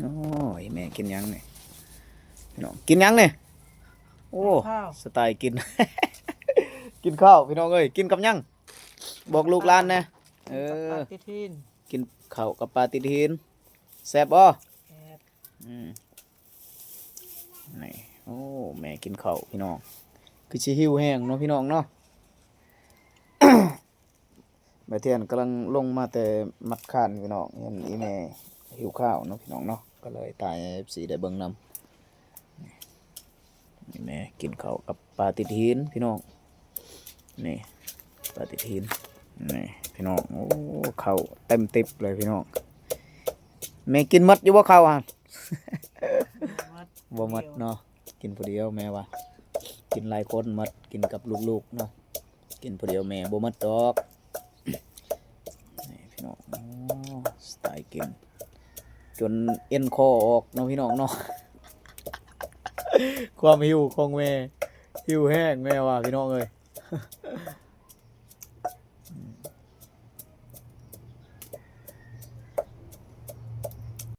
ໂອ້ຍ ແມ່ກິນຫຍັງນີ້ ພີ່ນ້ອງ? ກິນຫຍັງນີ້? ໂອ້ ກິນເຂົ້າ ສະໄຕກິນ ກິນເຂົ້າ ພີ່ນ້ອງເອີຍ. ກິນກັບຫຍັງ? ບອກລູກຫຼານແດ່. ເອີ ກິນກັບປາຕິດຫີນ ກິນເຂົ້າກັບປາຕິດຫີນ ແຊບບໍ່? ແຊບ. ອືມ ນີ້ ໂອ້ ແມ່ກິນເຂົ້າ ພີ່ນ້ອງ ຄືຊິຫິວແຮງເນາະ ພີ່ນ້ອງເນາະ. ແມ່ທຽນກຳລັງລົງມາແຕ່ມັດຄານ ພີ່ນ້ອງ ເຫັນອີ່ແມ່ຫິວຂ້າວເນາະ ພີ່ນ້ອງເນາະ ກໍເລີຍຖ່າຍໃຫ້ເອັຟຊີໄດ້ເບິ່ງນຳ. ນີ້ແມ່ກິນເຂົ້າກັບປາຕິດຫີນ ພີ່ນ້ອງ ນີ້ ປາຕິດຫີນ ນີ້ ພີ່ນ້ອງ. ໂອ້ ເຂົ້າເຕັມຕິບເລີຍ ພີ່ນ້ອງ. ແມ່ກິນໝົດຢູ່ບໍ່ເຂົ້າຫັ້ນ? ບໍ່ໝົດ ບໍ່ໝົດເນາະ ກິນຜູ້ດຽວແມ່ວ່າ ກິນຫຼາຍຄົນໝົດ ກິນກັບລູກໆເນາະ ກິນຜູ້ດຽວແມ່ບໍ່ໝົດດອກ. ນີ້ພີ່ນ້ອງ ໂອ້ ສະໄຕກິນ ຈົນເອັນຄໍອອກເນາະ ພີ່ນ້ອງເນາະ. ຄວາມຫິວຂອງແມ່ ຫິວແຮງແມ່ວ່າ ພີ່ນ້ອງເອີຍ.